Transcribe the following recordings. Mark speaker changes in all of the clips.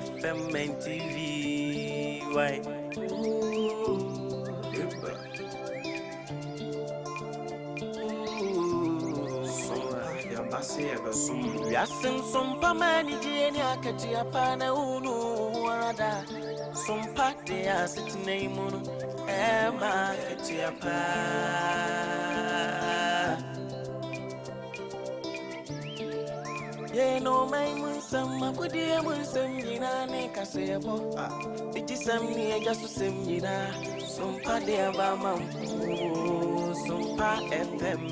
Speaker 1: FM and TV. Why? Wiase nsompa ma anigye ne akatua pa na wonu wo ara da. Sompa de asetena yi mu no ɛma akatua pa. Yɛn ɔman mu nsɛm, akodie mu nsɛm nyinaa ne kaseɛbɔ. Bigyesɛm ne agya so sɛm nyinaa. Sompa de aba ma wo. Sompa FM.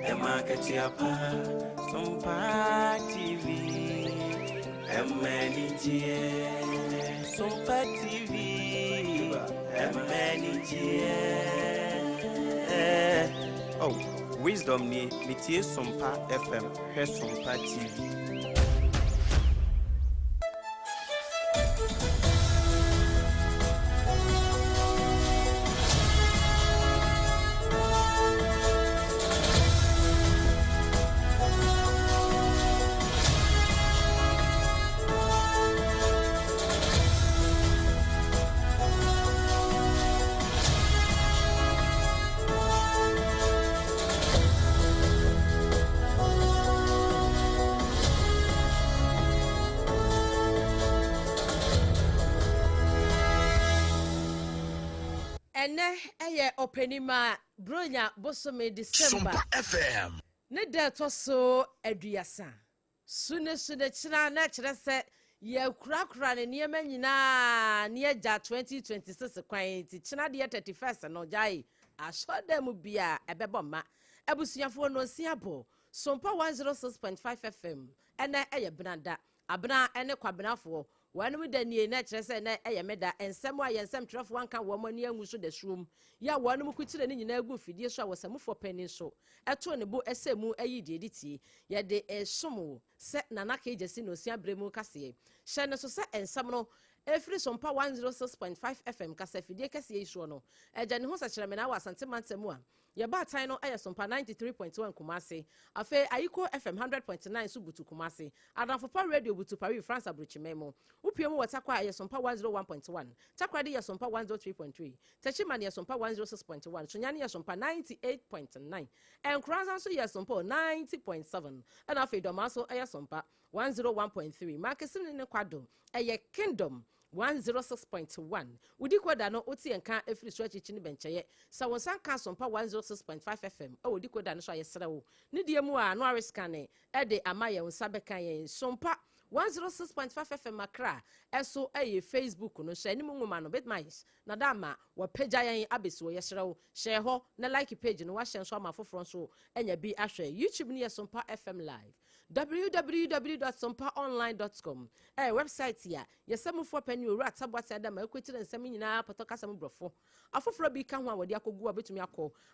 Speaker 1: Ɛma akatua pa. Sompa TV. Ɛma anigyeɛ. Sompa TV. Ɛma anigyeɛ. Oh, Wisdom nie, metie Sompa FM, hwɛ Sompa TV.
Speaker 2: Ɛnnɛ yɛ Ɔpɛnima Buronya bosome, December,
Speaker 3: Sompa FM.
Speaker 2: ne da ɛtɔ so 30. Su ne su ne kyena na ɛkyerɛ sɛ yɛakurakura ne nneɛma nyinaa ne agya 2026 kwan nti kyena deɛ 31st no gyae asɔrdan mu bia ɛbɛbɔ mma abusuafoɔ nonsia bɔ Sompa 106.5 FM. Ɛnɛ ɛyɛ benada abena ne kwabenafoɔ wɔnom da nie na ɛkyerɛ sɛ ɛnɛ ɛyɛ meda nsɛm a yɛn nsɛmtwerɛfoɔ anka wɔn ani angu so dasuom yɛ a wɔnom kukyerɛ ne nyinaa gu mfidie so a wɔsamufoɔ panin so ɛtoo ne bo ɛsɛ mu ayi deɛ ɛdi tie yɛde ɛsom wo sɛ Nana Kegyesi na osia berɛ mu kaseɛ hyɛ ne so sɛ nsɛm no ɛfiri Sompa 106.5 FM kasa fidie kɛseɛ yi soɔ no ɛgya ne ho sɛkyerɛmena wɔ Asante mantam mu a yɛba atan no ɛyɛ Sompa 93.1 Kumase. Afei Ayiko FM 100.9 so butu Kumase, Adamfopa Radio butu Paris, France aburokyiman mu. Wopie mu wɔ Takwa a ɛyɛ Sompa 101.1, Takoradi yɛ Sompa 103.3, Techiman yɛ Sompa 106.1, Sunyani yɛ Sompa 98.9, Nkoranza nso yɛ Sompa 90.7, ɛna afei Dɔmaa nso ɛyɛ Sompa 101.3, Mankesim ne Kwado ɛyɛ Kingdom 106.1. Wodi koda no wote yɛn ka ɛfiri so akyikyi ne bɛnkyɛyɛ sɛ wo nsa nka Asompa 106.5 FM ɛwɔ di koda no so a, yɛserɛ wo ne deɛ mu a no arescane ɛde ama yɛn wo nsa bɛka yɛn Sompa 106.5 FM Accra ɛso ɛyɛ Facebook no hyɛ anim nwoma no bitmines na da ama wɔpagya yɛn abɛsi wɔ. Yɛserɛ wo hyɛ hɔ na like page no wahyɛ nso ama afoforɔ nso anya bi ahwɛ. YouTube no yɛ Sompa FM Live. www.sompaonline.com ɛyɛ website a yɛsɛ mufoɔ pɛ ne Owura Taboate Adam a ɛkɔtire nsɛm nyinaa pɔtɔ kasa mu borɔfo afoforɔ bi ka ho a wɔde akɔgu a bɛtumi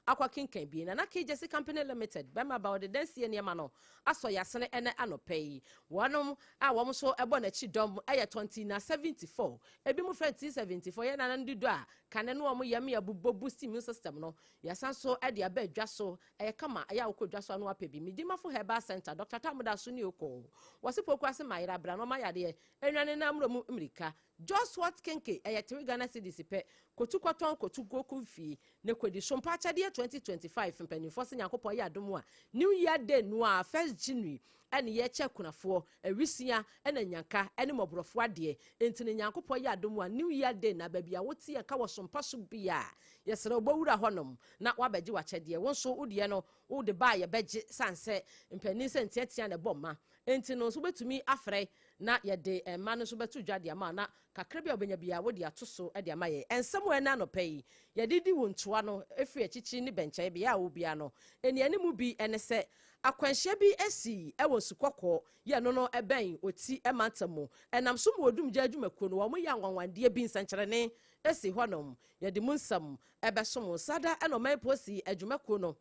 Speaker 2: akɔ kenkan bi. Nana Kegyesi Company Limited bɛma ba wɔde dansie nneɛma no asɔ yɛasene. Ɛnɛ anɔpɛ yi wɔnom a wɔn nso ɛbɔ n'akyi dɔm ɛyɛ 20 na 74, ebi mu frɛ T74. Yɛn nana no dodo a kane no wɔn yɛm yɛ bobɔ boost immune system no, yɛsan so ɛde aba adwa so. Ɛyɛ kama, ɛyɛ a wokɔ dwa so ano apɛ bi. Medimafo Herbal Center, Dr Tamuda so ne okɔ wɔse poku ase ma yɛrɛ abra no ɔma yadeɛ enwane na amuro mu mmirika. Just What Kenke ɛyɛ 3 Ghana cedis pɛ. Kotu kɔtɔn kotu goku fie ne kɔdi so mpa akyɛdeɛ 2025. Mpanimfoɔ sɛ Nyankopɔn yɛ adom a, New Year Day no a 1st January ɛne yɛkyɛ kunafoɔ awisia ɛna nyanka ɛne mmɔborɔfoɔ adeɛ. Enti ne Nyankopɔn yɛ adom a, New Year Day na baabi a wote yɛn ka wɔ sompa so bia, yɛsrɛ wobɔwura hɔnom na wabɛgye w'akyɛdeɛ. Wo nso wodeɛ no wode ba a yɛbɛgye sane sɛ mpanin sɛ nteatea na ɛbɔ mma. Enti no nso wobɛtumi afrɛ na yɛde mma no nso bɛto dwa de ama na kakra bi a wobɛnya biara wode ato so de ama yɛ. Ɛnsɛm a ɛna anɔpa yi yɛde di wo ntoa no ɛfiri akyikyi ne bɛnkyɛe bea a wobia no ɛniane mu bi ɛne sɛ akwanhyia bi asi ɛwɔ Nsukɔkɔɔ yɛ no ɛbɛn Oti ɛmantam mu. Ɛnam so mu odumgya adwumakuo no wɔn yɛ anwanwandeɛ bi nsɛnkyerɛnne esi hɔnom. Yɛde mu nsɛm ɛbɛsom sada. Ɛna ɔman polisi adwumakuo no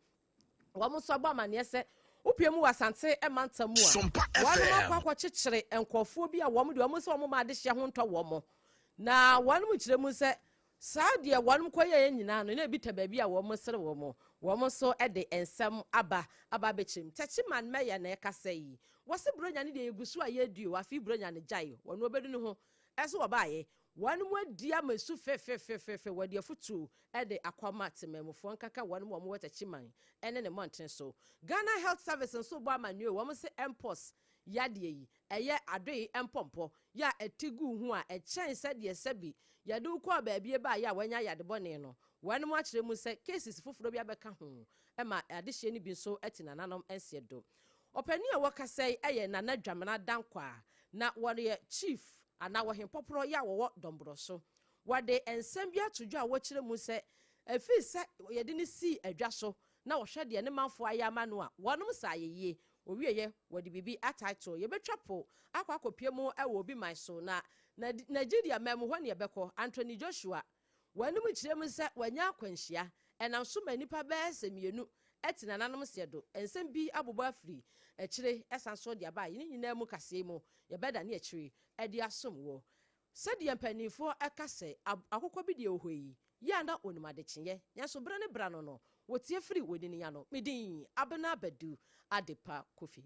Speaker 2: wɔn nso abɔ amanneɛ sɛ wopie mu wɔ Asante mantam mu a
Speaker 3: Sompa
Speaker 2: wɔn
Speaker 3: FM.
Speaker 2: akɔkyekyere nkurɔfoɔ bi a wɔn deɛ wɔn sɛ wɔn ma adehyɛ ho ntɔ wɔn na wɔn mu kyerɛ mu sɛ saa deɛ wɔn kɔyɛ yɛn nyinaa no na ebi ta baabi a wɔn sere wɔn. Wɔn nso de nsɛm aba aba abɛkyerɛ mu. Techiman Mayor na ɛkasa yi. Wɔse Buronya no deɛ yɛgu so a yɛredi o, afei Buronya no gyae. Wɔn wɔbɛdu ne ho so wɔbaeɛ. Wɔn adi ama esu fefefefefe. Wɔde afutuo de akɔma temanmufoɔ nkaka wɔn a wɔwɔ Techiman ne ne mmɔntene so. Ghana Health Service nso rebɔ amanneɛ o, wɔn se Mpox yadeɛ yi, ɛyɛ adoe mpɔmpɔ yɛ a ɛte gu wo ho a ɛkyɛn sɛdeɛ sɛbi yɛde wo kɔɔ baabie baeɛ a woanya yade bɔne no. Wɔnom akyerɛ mu sɛ cases foforɔ bi abɛka ho ma adehyeɛ no bi nso te nananom nseɛ do. Ɔpanin a wɔkasa yi yɛ Nana Dwamena Dankwah na wɔyɛ Chief anaa Ɔhempɔporɔ yɛ a wɔwɔ Dɔmborɔ so. Wɔde nsɛm bi ato dwa a wɔkyerɛ mu sɛ ɛfiri sɛ yɛde no sii adwa so na wɔhwɛ deɛ ne manfoɔ ayɛ ama no a wɔnom sɛ ayɛyie. Wɔwieɛ wɔde biribi ataetoo yɛbɛtwa po akɔ akɔpue mu wɔ obi man so na Nigeria man mu hɔ ne yɛbɛkɔ. Anthony Joshua Wɔanom kyerɛ mu sɛ wɔanya akwanhyia, ɛnam so ma nnipa bɛyɛ sɛ mmienu te nananom seɛ do. Nsɛm bi abobɔ afiri akyire san so de aba a ne nyinaa mu kaseɛ yi mu yɛbɛdane akyire de asom woɔ. Sɛdeɛ mpaninfoɔ ka sɛ akokɔ bi deɛ ɔhɔ yi yɛ a na ɔnim adekyeeɛ, nanso berɛ ne berɛ ano no wɔtie firi onini ano. Me din Abena Badu Adepa Kofi.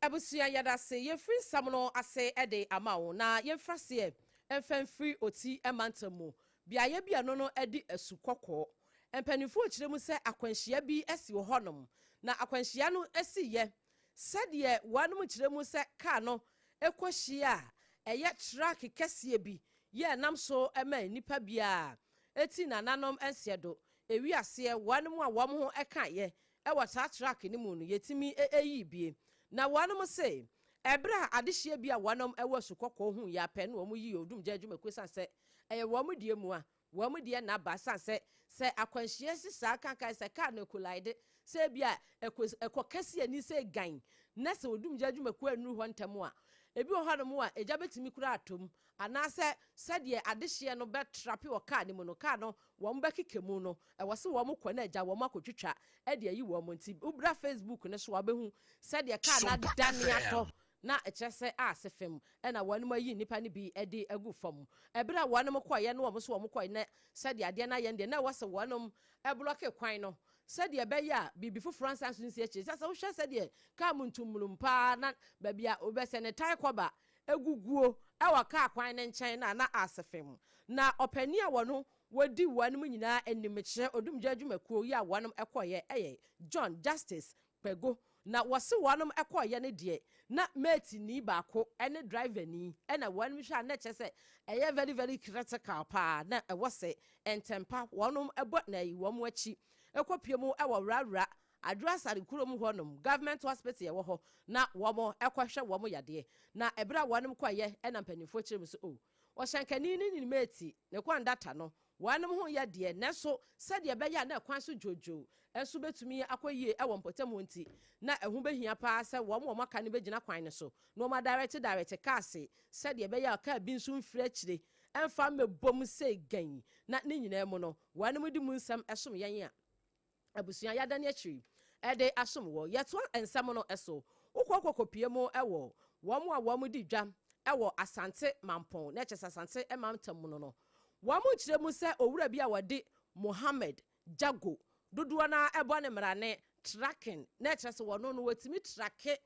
Speaker 2: Abusua yɛdase yɛfiri nsɛm no ase de ama wo na yɛmfiri aseɛ mfa mfiri Oti mantam mu beaeɛ bi a ɛno no de asu kɔkɔɔ. Mpanimfoɔ kyerɛ mu sɛ akwanhyia bi asi wɔ hɔnom na akwanhyia no siiɛ Sɛdeɛ wɔnom kyerɛ mu sɛ kaa no kɔ hyia a ɛyɛ truck kɛseɛ bi yɛ ɛnam so ma nnipa biara ti nananom nseɛ do ewi aseɛ wɔnom a wɔn ho kaeɛ wɔ saa truck no mu no yɛtumi yii bie na wɔnom se ɛberɛ a adehyeɛ bi a wɔnom wɔ asukɔkɔɔ huuiɛ ara pɛ na wɔn yii odumgya adwumakuo ɛsiane sɛ ɛyɛ wɔn deɛ mua Wɔn deɛ na aba ɛsiane sɛ sɛ akwanhyia si saa kankan sɛ kaa no collide sɛ ebia ɛkɔ ɛkɔ kɛse ani sɛ gan na sɛ odumgya adwumakuo annuru hɔ ntɛm a ebi wɔ hɔnom a egya bɛtumi koraa atɔ mu anaasɛ sɛdeɛ adehyeɛ no bɛtrape wɔ kaa no mu no kaa no wɔn bɛkeka mu no ɛwɔ sɛ wɔn kɔ na agya wɔn akɔtwitwa de ayi wɔn nti wobra Facebook no so a wobɛhu sɛdeɛ kaa no
Speaker 3: Sompa
Speaker 2: adane
Speaker 3: FM.
Speaker 2: atɔ Na ɛkyerɛ sɛ ase fam na wɔnom ayi nnipa no bi de agu fam. Ɛberɛ a wɔnom kɔeɛ no wɔn nso wɔn kɔeɛ na sɛdeɛ adeɛ no ayɛ no deɛ na ɛwɔ sɛ wɔnom blɔke kwan no sɛdeɛ ɛbɛyɛ a biribi foforɔ ansan so nsi akyire. Sɛ sɛ wohwɛ sɛdeɛ kaa mu ntumnum paa na baabi a wobɛsɛ ne tae kɔba guguo wɔ kaa kwan no nkyɛn no a na ase fam. Na ɔpanin a wɔno wɔdi wɔnom nyinaa anim kyerɛ odumgya adwumakuo yi a wɔnom kɔeɛ yɛ John Justice Kpago, na wɔse wɔnom kɔɔyɛ no deɛ na mate ni baako ne driver ni na wɔnom hwɛ a na kyerɛ sɛ ɛyɛ very very critical paa na ɛwɔ sɛ ntɛmpa wɔnom bɔ na ayi wɔn akyi kɔ pie mu wɔ Wura Wura Adwo Asare kurom hɔ nom government hospital ɛwɔ hɔ na wɔn kɔ hwɛ wɔn yadeɛ na ɛberɛ a wɔnom kɔɔyɛ na mpaninfoɔ kyerɛ mu sɛ oh ɔhyɛnkani ne ne mate ne kɔndata no Wɔnom ho yɛ deɛ, nanso sɛdeɛ ɛbɛyɛ a na ɛkwan so dwoodwoo nso bɛtumi akɔ yie wɔ mpɔtam hɔ nti, na ɛho bɛhia pa ara sɛ wɔn a wɔaka no bɛgyina kwan no so na wɔadarɛte darɛte kaase sɛdeɛ ɛbɛyɛ a kaa bi nso mfiri akyire mfa mmɛbɔ mu sei gann, na ne nyinaa mu no, wɔnom de mu nsɛm som yɛn a. abusua yɛadane akyiri de asom wɔ. Yɛtoa nsɛm no so. Wokɔ kɔkɔpue mu wɔ wɔn a wɔdi dwa wɔ Asante Mampɔn, na ɛkyerɛ sɛ Asante mantam mu no no, wɔn kyerɛ mu sɛ owura bi a wɔde Mohammed Jago, dodoɔ no ara bɔ ne mmara ne tracking, na ɛkyerɛ sɛ wɔno no wɔtumi tracke,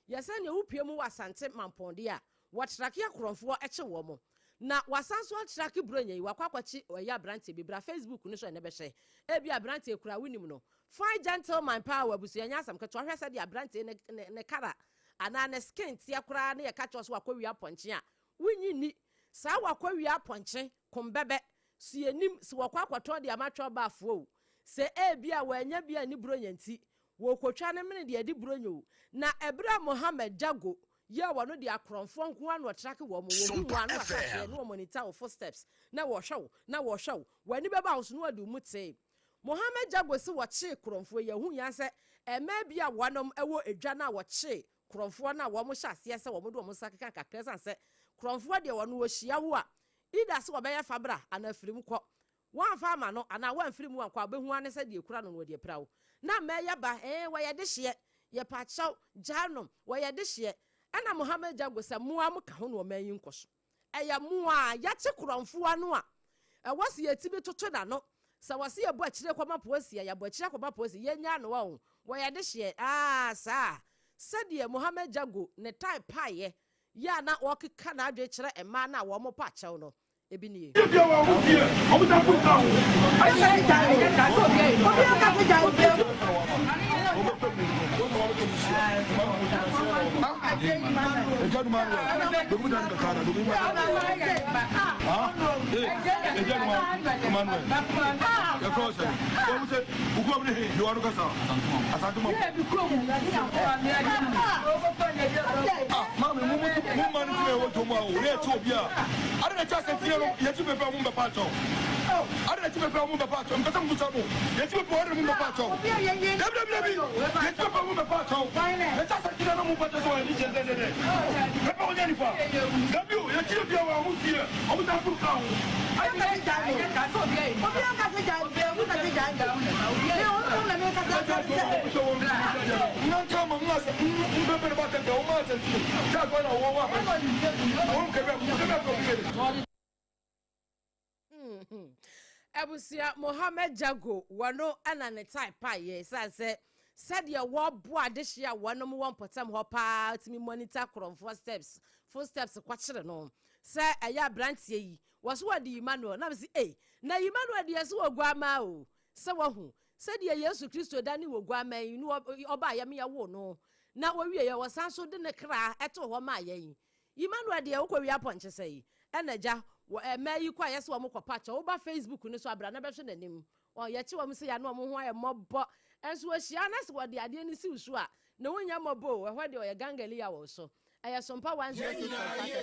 Speaker 2: yɛ sɛ nea wopue mu wɔ Asante Mampɔn deɛ a, Wɔtrake akorɔmfoɔ kye wɔn. Na wasan nso atrake buronya yi, wakɔ akɔkye ɛyɛ abranteɛ bi, bra Facebook no so ɛnɛ bɛhwɛ. Ebia abranteɛ koraa wonim no. Fine gentleman paa wɔ abusua, ɛnyɛ asɛm ketewa, hwɛ sɛdeɛ abranteɛ ne ne ne kara anaa ne skin teɛ koraa ne yɛka kyerɛ wo sɛ wakɔ wia apɔnkye a, wonnye nni. Saa wakɔ wia apɔnkye, kombɛbɛ, so yɛnim sɛ wɔkɔ akɔtɔn de ama twɔbaafoɔ o, sɛ ebia wannya bi anni buronya nti, wɔrekɔtwa ne mene de adi buronya o. Na ɛberɛ a Mohammed Jago Yɛ wɔn deɛ akorɔmfoɔ nko ara na wɔtrake wɔn, wɔhu
Speaker 3: Sompa
Speaker 2: wo a na wɔahyɛ aseɛ
Speaker 3: FM.
Speaker 2: ne wɔn monitor wo footsteps na wɔhwɛ wo na wɔhwɛ wo, w'ani bɛba wo so na wɔde wo mu tee. Mohammed Jago se wɔkyee korɔmfoɔ yi, ɛho hia sɛ mmaa bi a wɔnom wɔ edwa no a wɔkyee korɔmfoɔ no a wɔn hyɛ aseɛ sɛ wɔn de wɔn nsa keka kakra ɛsiane sɛ korɔmfoɔ deɛ wɔn wɔhyia wo a either sɛ wɔbɛyɛ fa bra anaa firi mu kɔ. Woamfa amma no anaa woamfiri mu ankɔ a, wobɛhu ara ne sɛ deɛ ɛkura no no wɔde apira wo. Na mɛyɛ ba, ee, wɔyɛ dehyeɛ, yɛpa kyɛw, gyaa no, wɔyɛ dehyeɛ. Ɛna Mohammed Jago sɛ mo ara moka ho na ɔman yi nkɔ so. Ɛyɛ mo a yɛakye korɔmfoɔ ano a ɛwɔ sɛ yɛtumi toto n'ano. Sɛ wɔse yɛbɔ akyire kɔma polisi a, yɛabɔ akyire akɔma polisi, yɛnnyaa no ɔ, wɔyɛ dehyeɛ, aa saa. Sɛdeɛ Mohammed Jago ne tae paeɛ yɛ a na ɔrekeka n'adwene kyerɛ mmaa no a wɔrepa kyɛw no, ebi nie.
Speaker 3: Ade na ɛkyɛ sɛ fie no yɛkyi pɛpɛ ɔmo mbɛpa akyɛw. Ade na ɛkyi pɛpɛ ɔmo mbɛpa akyɛw. Mpɛsɛ mo bisa mo. Yɛkyi pɛpɛ ɔde mo mbɛpa akyɛw. Dabi dabi dabi. Yɛkyi pɛpɛ ɔmo mbɛpa akyɛw. Yɛkyɛ sɛ fie no mo mpɛ kyɛ sɛ wɔyɛ ne kyɛ dɛ dɛ. Pɛpɛ ɔnyɛ nipa. Dabi o yɛkyi pɛpɛ wɔ ɔmo fie ɔmo san furu kaa ho. Nanka ma mo asɛ mbɛpɛ ne ba tɛntɛ ɔmo asɛ nti kyɛ akɔ na wɔwɔ wɔ abɛn. Wɔn kɛbɛ kɛbɛ kɔ bi.
Speaker 2: Abusua, Mohammed Jago wɔno ɛna ne tae paeɛ sane sɛ sɛdeɛ wɔboa adehye a wɔnom wɔ mpɔtam hɔ paa tumi monitor korɔmfoɔ steps, footsteps kɔkyere no sɛ ɛyɛ aberanteɛ yi wɔ so wɔde Emmanuel na mesi ei na Emmanuel deɛ so wɔ guama o sɛ wahu sɛdeɛ Yesu Kristo da ne wɔ guama yi no ɔbaa yɛm yɛwo no na wɔwie yɛ wɔsan so de ne kra ɛto hɔ maa yɛn. Emmanuel deɛ wokɔ wia pɔnkye sɛ yi ɛna gya wɔ ɛmɛ yi kɔ a yɛsɛ wɔn kɔ pa kyɛ woba Facebook no so abra na bɛhwɛ n'anim wɔn yɛkye wɔn sɛ yɛano wɔn ho ayɛ mmɔbɔ ɛnso wɔhyia na sɛ wɔde adeɛ no siw so a ne ho nyɛ mmɔbɔ o. Ɛhɔ deɛ ɔyɛ gangali a wɔ so ɛyɛ Sompa 106.5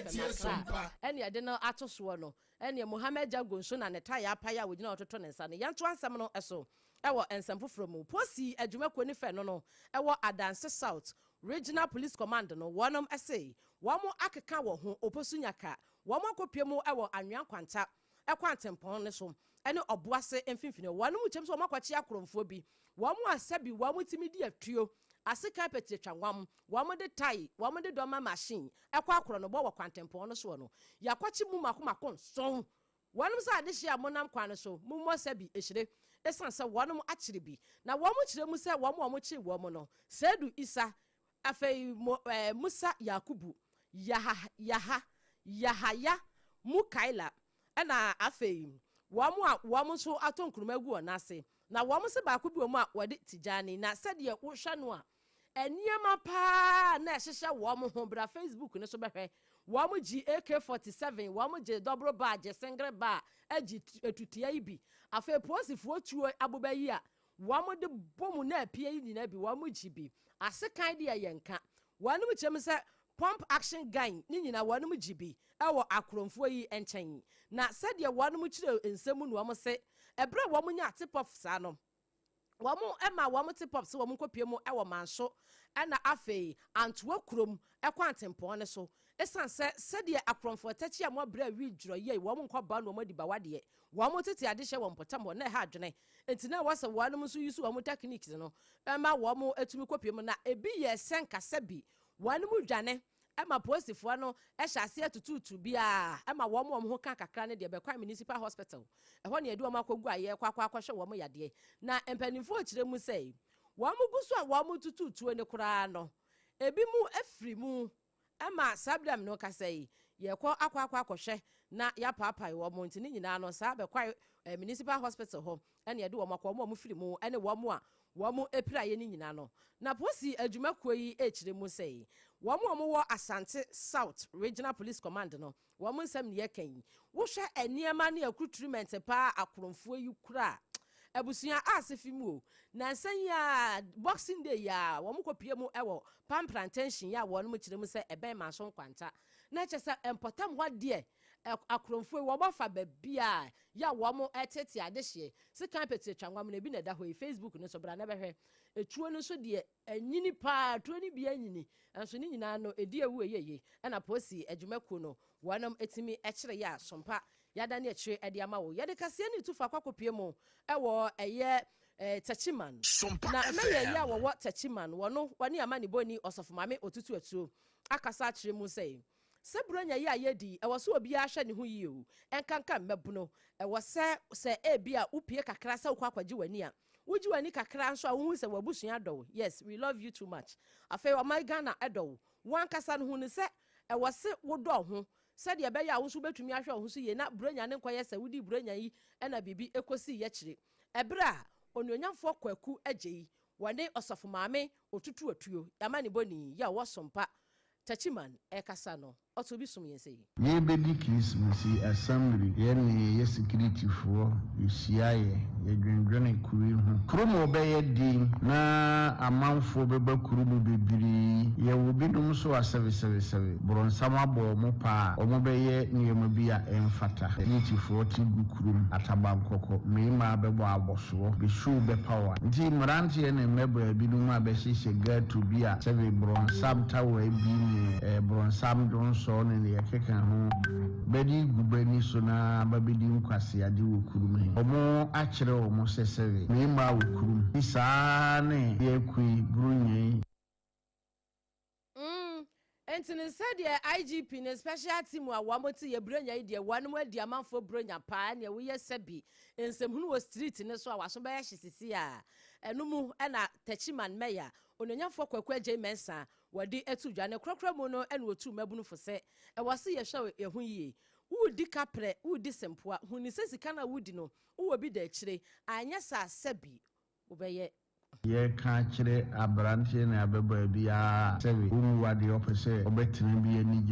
Speaker 2: FM Accra ɛne ɛde no ato soɔ no. Ɛne Mohammed Jago nso na ne taeɛ apaeɛ a wɔgyina ɔtoto ne nsa no. Yɛnto ansɛm no so ɛwɔ nsɛm foforɔ mu. Posi adwumakuo ne fɛ no ɛwɔ Adanse South Regional Police Command no, wɔnom ɛse wɔn akeka wɔ ho Oposu Nyaka wɔn akɔpie mu ɛwɔ Anwea Nkwanta ɛkɔ Antempɔn ne so ɛne Ɔboase mfimfini. Wɔnom kyɛm sɛ wɔn akɔkye akorɔmfoɔ bi wɔn a sɛbi wɔn tumi di atuo asekan pɛtire twangwam, wɔn de tae, wɔn de dɔma machine ɛkɔ akorɔ no bɔ wɔ Kwantempɔn no soɔ no. Yɛakɔkye mu mako mako 7. Wɔnom sɛ adehye a monam kwan no so mummɔ sɛbi ehyire esan sɛ wɔnom akyere bi na wɔn kyerɛ mu sɛ wɔn a wɔkyere wɔn no Seidu Isa, afei mo Musa Yakubu, Yaha Yaha Yahaya Mukaila, ɛna afei wɔn a wɔn nso atɔ nkuruma agu wɔn ase na wɔn nso baako bi wɔ mu a wɔde Tijani na sɛdeɛ wohwɛ no a nneɛma paa na ɛhyehyɛ wɔn ho. Bra Facebook ne so bɛhwɛ. Wɔn gye AK-47, wɔn gye double bar, gye single bar, agye etutua yi bi. Afei polisifoɔ tuo aboba yi a wɔn de bɔ mu na apie yi nyinaa bi wɔn gye bi. Asekan deɛ yɛ nka wɔn kyerɛ mu sɛ pump action gun ne nyinaa wɔn gye bi ɛwɔ akorɔmfoɔ yi nkyɛn. Na sɛdeɛ wɔn kyerɛ nsɛm mu no, wɔn sɛ ɛberɛ a wɔn nya tip off saa no, wɔn ma wɔn tip off sɛ wɔn nkɔpie mu ɛwɔ Manso ɛna afei Antoa kurom ɛkɔ Antempɔn ne so, ɛsiane sɛ sɛdeɛ akorɔmfoɔ tɛkyi a wɔabrɛ awi dworɔ yie wɔn nkɔ ba no wɔn adi ba wadeɛ wɔn tete ade hyɛ wɔn mpɔtam hɔ na ɛha adwene nti na wɔsɛ wɔn nso yi so wɔn techniques no ɛma wɔn atumi kɔpie mu. Na ebi yɛ sɛ nkasa bi wɔn mu dwane ɛma polisifoɔ no ɛhyɛ aseɛ tutuutu biara ɛma wɔn ho ka kakra ne deɛ bɛkɔ Municipal Hospital ɛhɔ ne yɛde wɔn akɔgu a yɛkɔ akɔ akɔhwɛ wɔn yadeɛ. Na mpanimfoɔ kyerɛ mu sɛ wɔn gu so a wɔn tutuutuo ne koraa no ebi mu afiri mu ɛma saa bere a no kasa yi yɛkɔ akɔ akɔ akɔhwɛ na yɛapaapae wɔn. Nti ne nyinaa no saa bɛkɔ Municipal Hospital hɔ ɛne yɛde wɔn akɔ, wɔn a wɔfiri mu ɛne wɔn a wɔn apiraeɛ no nyinaa no. Na polisi adwumakuo yi ekyirɛ mu sɛ wɔn a wɔwɔ Asante South Regional Police Command no, wɔn nsɛm ne yɛka yi. Wohwɛ nneɛma ne accoutrement paa akorɔmfoɔ yi kura abusua a ase fi mu o. Na nsa yi a Boxing Day yi a wɔn kɔpie mu wɔ Pamprantension yi a wɔn kyerɛ mu sɛ ɛbɛn Manso Nkwanta na kyerɛ sɛ mpɔtam hɔ deɛ akorɔmfoɔ yi wɔn afa baabi a yɛ a wɔn tete adehyeɛ sekan pɛtɛ twanwam na ebi na ɛda hɔ yi. Facebook no so bra na bɛhwɛ. Etuo no nso deɛ anyini paa, tuo no bi anyini nso ne nyinaa no edi ewu eyeye. Ɛna polisi adwumakuo no wɔnom etimi ɛkyerɛ yɛ a Sompa. Yɛadane akyire de ama wo. Yɛde kaseɛ no retu fa akɔ akɔpue mu wɔ ɛyɛ Techiman.
Speaker 4: Sompa
Speaker 2: Na Mayor yi a
Speaker 4: FM.
Speaker 2: wɔwɔ Techiman, wɔno wɔne amanebɔni Ɔsɔfo Maame Otutu Atuo akasa akyerɛ mu sɛ, sɛ Buronya yi a yɛredi yi, ɛwɔ sɛ obiara hwɛ ne ho yie o, ɛnkanka mmabunu. Ɛwɔ sɛ sɛ ebia wopue kakra sɛ wokɔ akɔgye w'ani a, wogye w'ani kakra nso a wohu sɛ w'abusua dɔ wo. Yes, we love you too much. Afei ɔman Ghana dɔ wo. Wo ankasa no hu no sɛ ɛwɔ se wodɔ wo ho sɛdeɛ ɛbɛyɛ a wo nso wobɛtumi ahwɛ wo ho so yie na Buronya no nkɔyɛ sɛ wodii Buronya yi na biribi kɔsii akyire. Ɛberɛ a Onuonyamfoɔ Kwaku Agyei, wɔne Ɔsɔfo Maame Otutu Atuo, Amanebɔni yi a ɔwɔ Sompa, Techiman, rekasa no, ɔtoo bi som yɛn sei.
Speaker 5: Yɛrebɛdi Christmas yi assembly yɛne yɛ sikiritifoɔ yɛhyiaeɛ yɛdwendwene kuro yi ho. Kuro mu ɔbɛyɛ den na amanfoɔ bɛba kuro mu bebree. Yɛwɔ binom nso a sɛbesɛbesɛbe borɔnsam abɔ wɔn paa a wɔbɛyɛ nneɛma bi a ɛmfata. Sikiritifoɔ te gu kurom, atabankɔkɔ, mmarima bɛbɔ abɔsoɔ, bɛhwiw bɛpaw a. Nti mmeranteɛ ne mmɛbaa binom a bɛhyehyɛ gato bi a sɛbe borɔnsam tawa bi ne borɔnsam dwonsɔ ne deɛ ɛkeka ho bɛde gu bɛ ani so na bɛabɛdi nkwaseade wɔ kurom he. Ɔmo akyerɛ ɔmo sɛ sɛbe mmarima wɔ kurom nti saa ne yɛɛkɔ yi, Buronya yi.
Speaker 2: Mm, enti no sɛdeɛ IGP ne special team a wɔn te yɛ Buronya yi deɛ wɔn adi amanfoɔ Buronya paa, ɛneɛ woyɛ sɛbi nsɛmhunu wɔ street no so a waso bɛyɛ hye sisi a ɛno mu ɛna Techiman Mayor Onuonyamfoɔ Kwaku Adjei Mensah wɔde ato dwa. Ne korɔkorɔ mu no ɛna ɔtuu mmabunu fo sɛ ɛwɔ se yɛhwɛ yɛn ho yie. Woredi kaprɛ, woredi sempoa, hu ne sɛ sika no a woredi no wowɔ bi da akyire, anyɛ saa sɛbi wobɛyɛ.
Speaker 5: Yɛreka akyerɛ aberanteɛ ne ababaa biara sɛ ɔmmu adeɛ ɔpɛ sɛ ɔbɛtena bi ani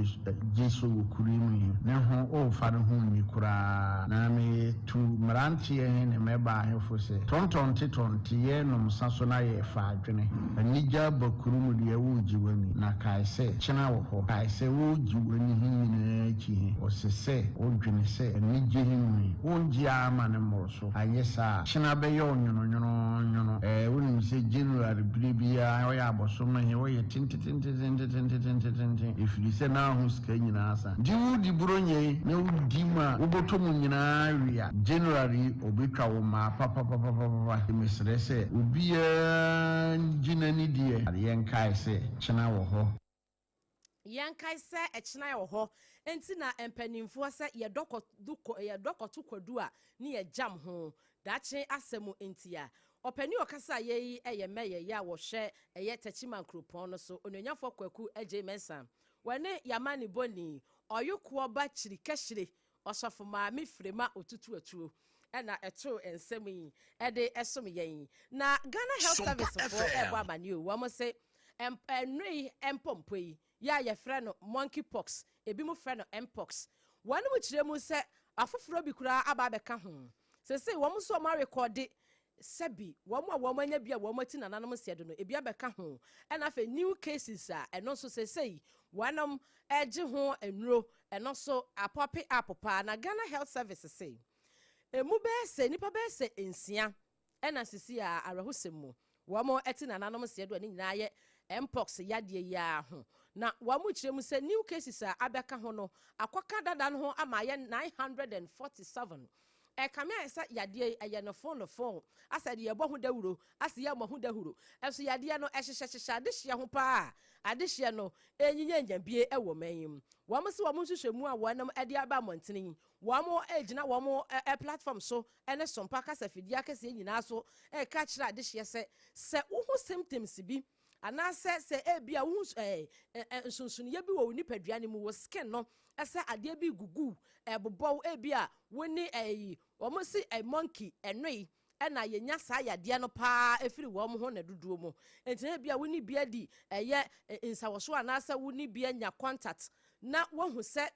Speaker 5: gye so wɔ kuro yi mu he ne ho, ɔmfa ne ho nni koraa. Na metu mmeranteɛ he ne mmɛbaa he fo sɛ, Tɔntɔnte tɔnte, yɛɛnom nsa so na yɛɛfa adwene. Anigye aba kuro mu deɛ woregye w'ani, na kae sɛ kyena wɔ hɔ. Kae sɛ woregye w'ani he nyinaa akyi he, ɔsɛ sɛ wodwene sɛ anigye he mu he, wongye ara ma no mmoro so. Anyɛ saa a, kyena bɛyɛ wo nwononwononwono. Ɛɛ, wonim sɛ January berɛ biara ɔyɛ abɔsome he, ɔyɛ tentetentetentetentetenten, ɛfiri sɛ na ho sika nyinaa asa. Nti wodi Buronya yi na wodi ma wo bɔtɔ mu nyinaa we a, January yi ɔbɛtwa wo mmaa papapapapapa. Nti mesrɛ sɛ obiara ngye n'ani deɛ, yɛnkae sɛ kyena wɔ hɔ.
Speaker 2: Yɛnkae sɛ ɛkyena wɔ hɔ nti na mpanimfoɔ sɛ yɛdɔ kɔdo kɔ yɛdɔ kɔto kwadu a ne yɛgyam ho daakye asɛm nti a. Ɔpanin a ɔkasa yɛ yi yɛ Mayor yi a wɔhwɛ ɛyɛ Techiman kuropɔn no so, Onuonyamfoɔ Kwaku Adjei Mensah. Wɔne Yamanibɔni, Ɔyokoɔ ba Kyiri Kɛhyire, Ɔsɔfo Maame Firema Otutu Atuo ɛna ɛtoo nsɛm yi ɛde ɛsom yɛn. Na Ghana Health
Speaker 4: Sompa
Speaker 2: Service foɔ
Speaker 4: FM.
Speaker 2: ɛrebɔ amanneɛ o, wɔn se ɛnnoe yi mpɔmpɔ yi yɛ a yɛfrɛ no monkey pox, ebi mo frɛ no mpox. Wɔn mo kyerɛ mu sɛ afoforɔ bi koraa aba abɛka ho. Sesei wɔn nso wɔn arekɔde sɛbi wɔn a wɔn anya bi a wɔn ati nananom seɛ do no ebi abɛka ho. Ɛna afei new cases a ɛno nso sesei wɔnom ɛgye ho nnuro, ɛno nso apɔpe up paa. Na Ghana Health Service se emu bɛyɛ sɛ nipa bɛyɛ sɛ 6 ɛna sisi a awerɛhosɛm mu wɔn ɛte nananom seɛ do a ne nyinaa yɛ mpox yadeɛ yi ara ho. Na wɔn kyerɛ mu sɛ new cases a abɛka ho no akɔka dada no ho ama ayɛ 947. Ɛkame ayɛ sɛ yadeɛ yi ɛyɛ no fon no fon asɛ deɛ yɛbɔ ho dawuro asɛ yɛmmɔ ho dawuro, ɛso yadeɛ no ɛhyehyɛhyehyɛ adehyeɛ ho paa. Adehyeɛ no ɛnyinyanya bie ɛwɔ man yi mu. Wɔn sɛ wɔn nhwehwɛmu a wɔnom ɛde aba mmɔntene yi, wɔn ɛgyina wɔn platform so ɛne Sompa kasafidie akɛseɛ nyinaa so ɛka kyerɛ adehyeɛ sɛ sɛ wohu symptoms bi anaasɛ sɛ ebi a wohu nsonsonoeɛ bi wɔ wo nipadua no mu, wɔ skin no ɛsɛ adeɛ bi gugu ɛbobɔw, ebi a wo ne ɛyi wɔn si monkey ɛnoe ɛna yɛnya saa yadeɛ no paa efiri wɔn ho na dodoɔ mu. Nti ebi a wo ne bi adi ɛyɛ nsawɔso anaasɛ wo ne bi anya contact na wɔhu sɛ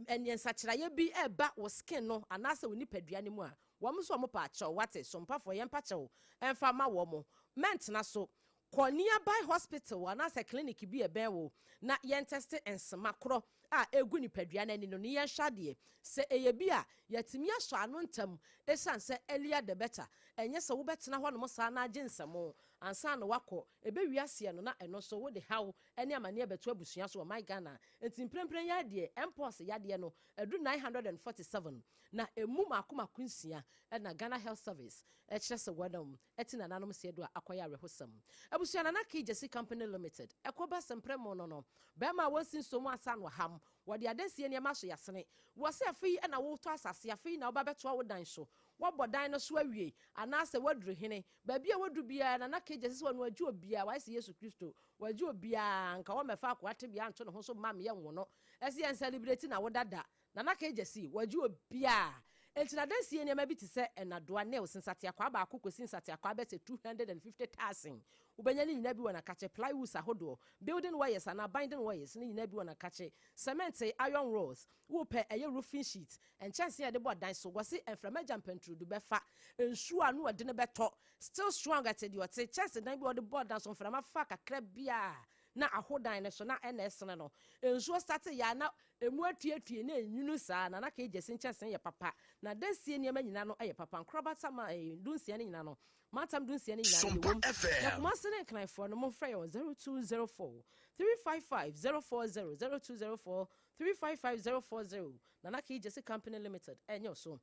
Speaker 2: ɛneɛ nsakyeraeɛ bi ɛba wɔ skin no anaasɛ wo nipadua no mu a, wɔn nso wɔn pa akyɛw wate Sompafoɔ yɛn pa kyɛw ɛmfa ma wɔn mɛntena so, kɔ nearby hospital anaasɛ clinic bi ɛbɛn wo na yɛn test nsema korɔ. a ɛgu nipadua no ani no ne yɛnhwɛ adeɛ sɛ ɛyɛ bi a yɛatumi asɔ ano ntɛm, ɛsiane sɛ earlier the better. Ɛnyɛ sɛ wobɛtena hɔ nom saa na agye nsɛmo ansa na wakɔ ɛbɛwi aseɛ no, na ɛno nso wode haw ne amanneɛ bɛto abusua so wɔ my Ghana. Nti mprempren yɛ adeɛ mpox yadeɛ no ɛdu 947, na emu mako mako 6 ɛna Ghana Health Service ɛkyerɛ sɛ wɔnom ɛte nananom seɛ do a akɔyɛ awerɛhosɛm. Abusua, Nana Kee Gyesi Company Limited ɛkɔba sɛmprɛ mu no, bɛrima a wɔnsi nsom asa no ham wɔde adansie nneɛma so yɛasene wɔ sɛ afei ɛna wotɔ asase, afei na woba bɛtoa wo dan so, wɔbɔ dan no so awie, anaasɛ woaduru hene baabi a woadu biara, Nana Kee Gyesi sɛ wɔno agye obiara. Wayɛ sɛ Yesu Kristo, wɔagye obiara nka wɔmɛfa akoa tebea nto ne ho so ma meyɛ nwo no ɛsɛ yɛn celebrate na wodada. Nana Kee Gyesi wɔagye obiara. Enti na adansie nneɛma bi te sɛ ɛnadoa, nails, nsateakwaa baako kɔsi nsateakwaa bɛsɛ 250,000, wobɛnya ne nyinaa bi wɔ Nakakye. Plywoods ahodoɔ, building wires anaa binding wires ne nyinaa bi wɔ Nakakye. Cement, iron rods, wopɛ ɛyɛ roofing sheet, nkyɛnsee a yɛde bɔ dan so. Wɔse mframa gya mpanturudu bɛfa nsuo a no wɔde no bɛtɔ, still strong. Ɛte deɛ ɔte kyɛnse dan bi a wɔde bɔ dan so, mframa fa kakra biara na ahodan no so na ɛna ɛsene no nsuo start yɛ a na emu atuatue na enwunu saa. Na Nana Gyesi nkyɛnsee yɛ papa na dansie nneɛma nyinaa no yɛ papa. Nkorabata ma 16 no nyinaa no, mantam 16 no nyinaa no
Speaker 4: Sompa
Speaker 2: yɛwɔ mu.
Speaker 4: FM.
Speaker 2: Na Kumase ne Nkranfoɔ no, momfrɛ yɛn wɔ 0204 355 040, 0204 355 040. Nana Gyesi Company Limited ɛnyɛ so.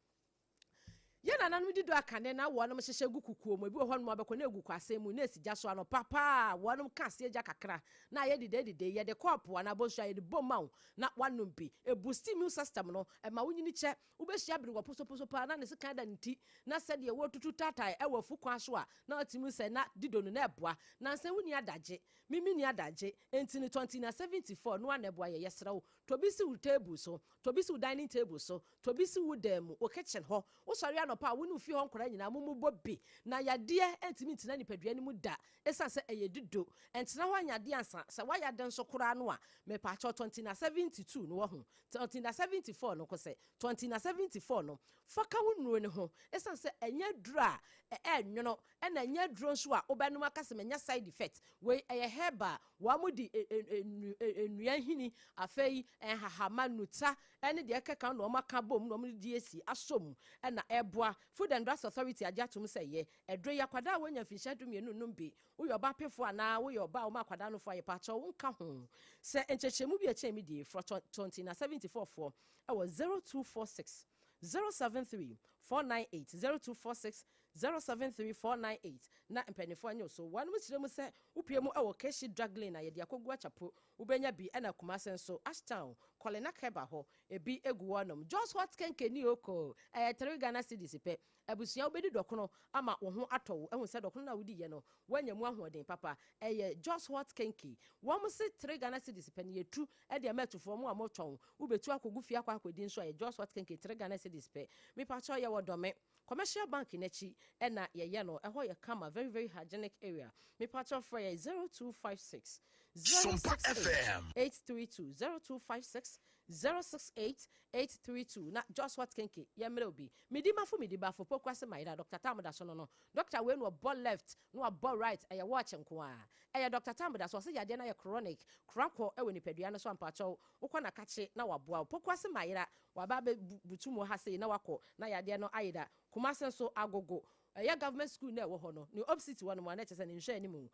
Speaker 2: Yɛn nananom di do akane na wɔnom hyehyɛ gu kukuo mu. Ebi wɔ hɔnom abɛkɔ na egu kwasɛn mu na esi gya so anɔpa paa, wɔnom ka aseɛ gya kakra na ayɛ dede dede. Yɛde kɔɔpo anaa bonsu a yɛde bom ma wo na wanom bi. Eboost immune system no, ɛma wonyini kyɛ. Wobɛhyia bere wɔ posoposo paa na ne sekan da ne ti na sɛdeɛ wɔtutu taatae ɛwɔ afu kwan so a na ɔtumi sɛ na dido no na ɛboa nansa. Woni adagye, mimi ni adagye, enti ne 20 na 74 no a na ɛboa yɛ. Yɛsrɛ wo, tobi si wo table so, tobi si wo dining table so, tobi si wo dan mu, wo kitchen hɔ. Wosɔre anɔpa a, wo ne wo fie hɔ nkɔla nyinaa mo mu bɔ bi na yadeɛ ntumi ntena nipadua no mu da, ɛsiane sɛ ɛyɛ dido ɛntena hɔ anyadeɛ ansa sɛ woayɛ ade nso koraa no a. Mepaakyɛw, 20 na 72 no wɔ ho, 20 na 74 no kɔ sɛ 20 na 74 no faka wo nnuro ne ho, ɛsiane sɛ ɛnyɛ duro a ɛnwono ɛna ɛnyɛ duro nso a wobɛnom aka sɛ manya side effect. Wei ɛyɛ herbal, wɔn mo de nnua nhini, afei nhahama, nuta ɛne deɛ ɛkeka na wɔn aka bom na wɔn de esi asɔ mu ɛna ɛboa. Food and Drugs Authority agye atom sɛ yɛ ɛduro yi akwadaa a wɔnya mfinhyia 12 num bi. Woyɛ ɔbaa pefo anaa woyɛ ɔbaa a wɔn akwadaa no fo ayɛ pakyɛw nka ho sɛ nkyɛnkyɛnmu bi ɛkyɛn mi die frɔ 20 na 74 foɔ ɛwɔ 0246 073 498, 0246 073 498 na mpanimfoɔ anyɛ so. Wɔn mo kyerɛ mu sɛ wopie mu ɛwɔ Keshi Drug Lane a yɛde akɔgu Akyapo, wobɛnya bi. Ɛna Kumase nso, Ashtown, Kɔlena Kɛba hɔ, ebi egu hɔnom. Jos Hot Kenke ni oko ɛyɛ 3 Ghana cedis pɛ. Abusua, wobɛdi dɔkono ama wo ho atɔ wo. Ɛhu sɛ dɔkono no a wodi yɛ no woanya mu ahoɔden papa. Ɛyɛ Jos Hot Kenke, wɔn se 3 Ghana cedis pɛ ne yɛtu ɛde ama atufoɔ mu a motɔn. Wobɛtu akɔgu fie akɔ akɔdi nso a, yɛ Jos Hot Kenke, 3 Ghana cedis pɛ. Mepakyɛw, yɛwɔ Dɔme Commercial Bank n'akyi ɛna yɛyɛ no. Ɛhɔ yɛ kama, very very hygienic area. Mepakyɛw, frɛ yɛ 0256
Speaker 4: Sompa
Speaker 2: 068
Speaker 4: FM.
Speaker 2: 832, 0256 068 832 na Jos Hot Kenke yɛmmerɛ obi. Medi mafo, medi bafo poku ase mayera Dr Tam da so no, doctor wei no ɔbɔ left na wabɔ right, ɛyɛ watch nko a ɛyɛ Dr Tam da so. Ɔsɛ yadeɛ no ayɛ chronic korakɔ ɛwɔ nipadua no so ampakyɛw, wokɔ na kakye na waboa wo. Poku ase mayera waba abɛbutu mu ha sei na wakɔ na yadeɛ no ayɛ da. Kumase nso, Agogo, ɛyɛ government school na ɛwɔ hɔ no ne opposite hɔ no mu a na kyerɛ sɛ ne nhwɛ anim.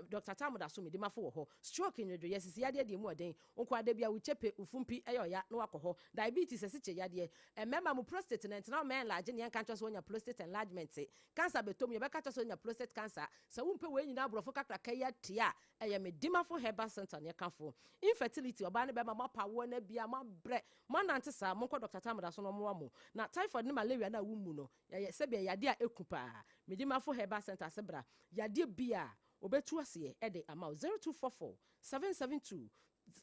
Speaker 2: Dr Tam da so medi mafo wɔ hɔ. Stroke, nwedwe, yɛsisi yadeɛ deɛ mu ɔden nko ada bi a wokyɛpe wofumpi ɛyɛ ɔya na wakɔ hɔ. Diabetes, ɛsikye yadeɛ, mmarima mu prostate na ntena ɔmɛ enlarge ne yɛnka nkyɛn sɛ wonya prostate enlargement, cancer bɛtɔ mu, yɛbɛka kyerɛ sɛ wonya prostate cancer. Sɛ wompɛ wei nyinaa, aborɔfo kakraka yi atie a, ɛyɛ Medimafo Herbal Center ne ɛkafo. Infertility, ɔbaa ne bɛma moapa awoɔ no abia, moabrɛ, moanante saa, monkɔ Dr Tam da so no ɔmmoa mo. Na typhoid ne malaria no a wommu no, yɛyɛ sɛbea yadeɛ a ɛku paa, Medimafo Herbal Center ase bra. Yadeɛ bi a obɛtu aseɛ ɛde ama wo. 0244 772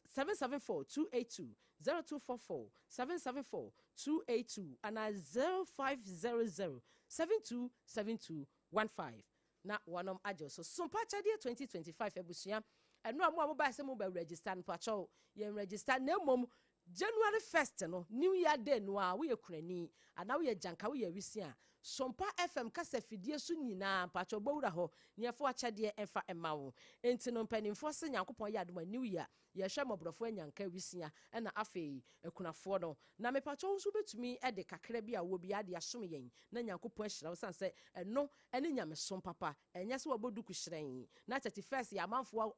Speaker 2: 774 282, 0244 774 282 anaa 0500 7272 15 na wɔnom agye so. Sompa Akyɛdeɛ 2025, abusua, ɛno a mo a mobaa sɛ mobɛ register no, pakyɛw, yɛn register na mmom January 1st no, New Year Day no a, woyɛ kunani anaa woyɛ gyanka, woyɛ awisi a Sompa FM kasa fidie so nyinaa mpakyɛw bɔ wura hɔ na yɛfa w'akyɛdeɛ mfa mma wo. Enti no mpaninfoɔ se Nyankopɔn yɛ adom a New Year yɛhwɛ mmɔborɔfoɔ anyanka awisia ɛna afei akunafoɔ no. Na mepakyɛw wo nso wobɛtumi de kakra bi a wowɔ biara de asom yɛn na Nyankopɔn ahyira wo ɛsiane sɛ ɛno ne nyamesom papa. Ɛnyɛ sɛ wɔbɔ duku hyerɛnn na 31st yɛ amanfoɔ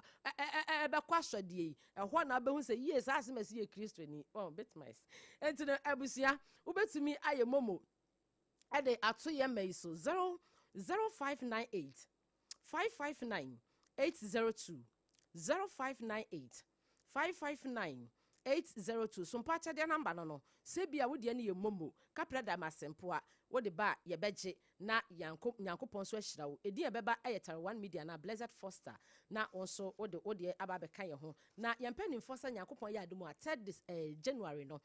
Speaker 2: bɛkɔ asɔdeɛ yi, ɛhɔ na wobɛhu sɛ yie saa asɛm a ɛsi yɛ Kristoni. Oh, bitmice. Enti no abusua wobɛtumi ayɛ momo de ato yɛn mma yi so 0 0598 559 802 0598 559 802 so mpo akyɛdeɛ namba no no sɛ bi a wo deɛ no yɛ momo kaprɛ da ma asempoa wode ba a yɛbɛgye na yanko Nyankopɔn nso ahyira wo edin a ɛbɛba yɛ Tare One Media anaa Blessed Foster na wo nso wode wo deɛ aba abɛka yɛn ho na yɛn mpanimfoɔ sɛ Nyankopɔn yɛ adom a third eh, January no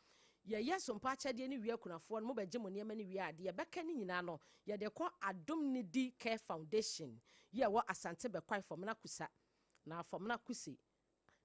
Speaker 2: Yɛyɛ sompa akyɛdeɛ no wie akunafoɔ no mobɛgye mo nneɛma no wie a, deɛ ɛbɛka no nyinaa no yɛde kɔ Adom Nidi Care Foundation yi a ɛwɔ Asante Bɛkwae Fɔmena Kusa na Fɔmena Kuse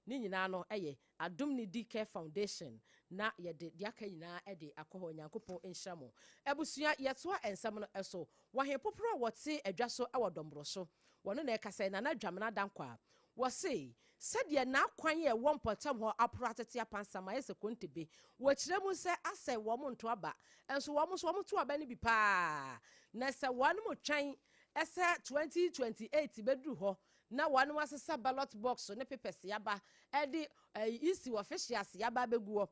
Speaker 2: ne nyinaa no yɛ Adom Nidi Care Foundation na yɛde deɛ aka nyinaa de akɔ hɔ Nyankopɔn nhyira mo. Abusua yɛtoa nsɛm no so wɔ he poporo a wɔte adwa so wɔ Dɔmboro so Wɔno na ɛkasa yi, Nana Dwamena Dankwah. Wɔse, sɛdeɛ n'akwan a ɛwɔ mpɔtam hɔ aporo atete apansam ayɛ sɛ kontebe. Wɔkyerɛ mu sɛ asɛ wɔn nto aba, nso wɔn nso wɔto aba no bi paa. Na sɛ wɔnom twɛn sɛ 2028 bɛduru hɔ na wɔnom asesa ballot box ne papers aba de EC officials aba abɛgu hɔ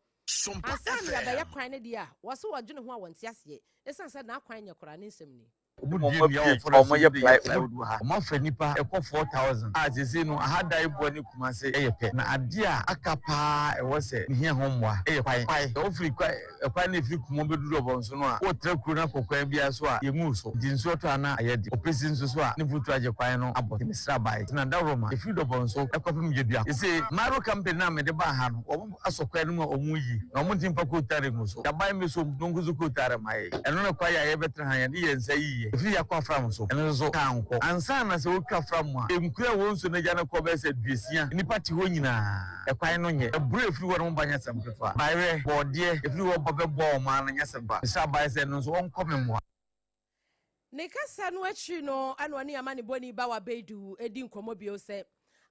Speaker 2: ansa na yɛabɛyɛ kwan no deɛ a, wɔse wɔdwene ho a wɔnte aseɛ ɛsiane sɛ n'akwan nyɛ koraa ne nsɛm ni.
Speaker 4: Wɔn dua nnua wɔ forest mu de yɛ plywood wɔ ha. Wɔn afa nnipa ɛkɔ 4000 a seesei no aha Daeboa ne Kumase yɛ pɛ. Na adeɛ a aka paa a ɛwɔ sɛ mehia ho mmoa yɛ kwae. Kwae, sɛ wofiri kwae ɛkwan no a ɛfiri Kumɔ bɛduru Ɔbɔnso no a, woretra kuro no akɔ kwan biara so a, yɛnwuu so. Nti nsuo tɔ a na ayɛ den. Ɔpɛsi nso so a, ne mfuturo agye kwan no abɔ. Nti mesrɛ abae. Tena Dawuroma, ɛfiri Dɔbɔnso kɔpem Gyedua. Seesei Maro company no a mede baa ha no, wɔn. asɔ kwan no mu a wɔreyi, na wɔntumi mfa kootare ngu so. Yɛabae mmesom no ngu so kootare mma yɛn. Ɛno ne kwae a yɛbɛtena ha, yɛde yɛn nsa yiye. Ɛfiri Yakɔ afram so, ɛno nso so, kaa nkɔ. Ansa na sɛ wotwa fram a, nkuro a ɛwɔ nsuo no agya no kɔ bɛyɛ sɛ aduosia. Nnipa te hɔ nyinaa. Ɛkwan no nyɛ. Aburo a ɛfiri hɔ no ba nyɛ asɛm ketewa. Bayerɛ, bɔɔdeɛ, ɛfiri hɔ ba bɛboa wɔn ara no nyɛ asɛm ketewa. Mesrɛ abae sɛ ɛno nso wɔnkɔ me mmoa.
Speaker 2: Ne kasa no akyiri no na ɔne amanebɔni Bawa Baidu di nkɔmmɔ bio sɛ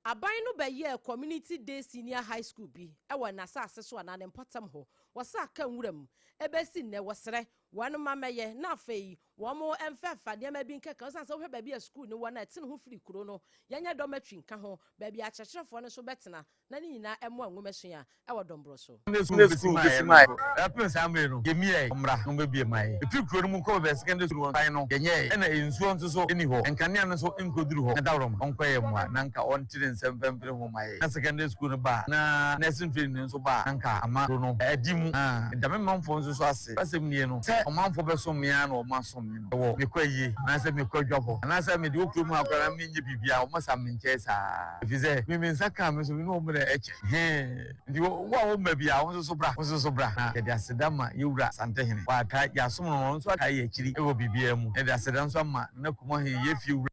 Speaker 2: aban no bɛyɛɛ Community Day Senior High School bi wɔ n'asase so anaa ne mpɔtam hɔ wɔ Saka nwura mu. Ɛbɛsi nnɛ wɔsrɛ wɔn mma mmɛyɛ na afei wɔn mfɛfa nneɛma bi nkɛka ɛsiane sɛ wohwɛ baabi a sukuu no wɔ no a ɛte ne ho firi kuro no yɛnyɛ dormitory nka ho baabi a akyerɛkyerɛfoɔ no nso bɛtena na ne nyinaa mmoa nwomasua wɔ dɔmborɔ so.
Speaker 4: Sunday school besi maa yɛn no, ɛpem saa mmere no, yɛmiae, ɔmmra na ɔmmɛbue mma yɛn. Ɛfiri kuro no mu kɔ baabi a secondary school wɔ kwan no, yɛnyɛe, ɛna nsuo nso so nni hɔ, nkanea no nso nkɔduru hɔ, na dawuroma, ɔnkɔ yɛn mmoa, na anka ɔnte ne nsam mfa mfiri ho mma yɛn. Na secondary school no ba a, na nursing training no nso ba a, na anka ama kuro no adi mu. Na meda me manfoɔ nso so ase. Asɛm nie no, sɛ ɔmanfoɔ bɛsom me ara na wɔasom me no, wɔ mekɔ ayie, anaasɛ mekɔ adwabɔ, anaasɛ mede wɔ kurom ha koraa na menyɛ biribiara, wɔsan me nkyɛn saa ara. Ɛfiri sɛ, me me nsa kaa me so, me ne wɔn na ɛkyɛ. Hee! Nti wo a womma biara, wo nso so bra, wo nso so bra. Na yɛde aseda ma yɛn wura Asantehene. Watae, yɛasom no, na ɔno nso atae yɛn akyiri wɔ biribiara mu. Na yɛde aseda nso ama Nana Kumahene, yɛn fie wura.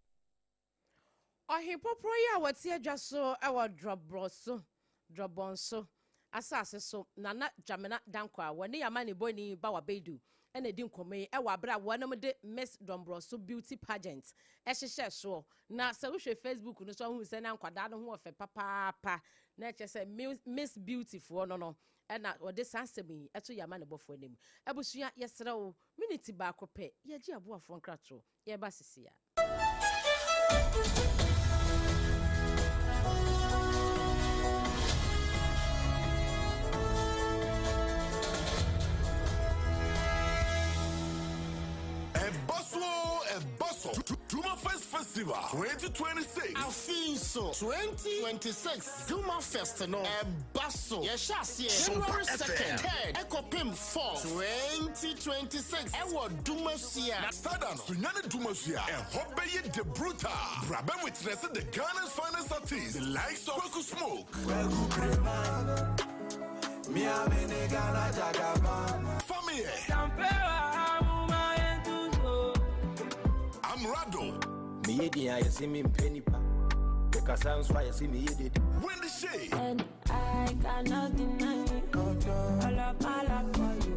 Speaker 2: Ɔhempoporɔ yi a wɔte adwa so wɔ Drɔbrɔso, Drɔbɔnso, asase so, Nana Dwamena Dankwah, wɔne amanebɔni Bawa Baidu na edi nkɔmmɔ yi wɔ abere a wɔnom de Miss Drɔmbrɔso Beauty Pageant hyehyɛɛ soɔ. Na sɛ wohwɛ Facebook no so a wohu sɛ na nkwadaa no ho wɔ fɛ papaapa, na ɛkyerɛ sɛ Miss Beauty foɔ no no na wɔde saa asɛm yi to yɛn amanebɔfoɔ anim. Abusua, yɛsrɛ wo, miniti baako pɛ, yɛgye aboafoɔ nkratoɔ. Yɛreba sisi a.
Speaker 6: Ɛba so oo, ɛba so, Dwuma Fest Festival 2026.
Speaker 7: Afei nso, 2026 Dwuma Fest no ɛba so. Yɛhyɛ aseɛ January 2nd, 3rd ɛkɔpem 4th, 2026 ɛwɔ Dumasua.
Speaker 6: Sada no, Sunyani Dumasua, ɛhɔ bɛyɛ the brutal. Bra bɛ witness the Ghana's finest artists, the likes of Kweku Smoke,
Speaker 1: Kweku Prema, Miami ne Ghana Jagaban.
Speaker 6: Fameye, Amrado,
Speaker 8: Meyɛ din a yɛse mempɛ nipa mekasa nso a yɛse meyɛ dede
Speaker 6: Wendy Shay,
Speaker 9: And I cannot deny it. All of my love for you.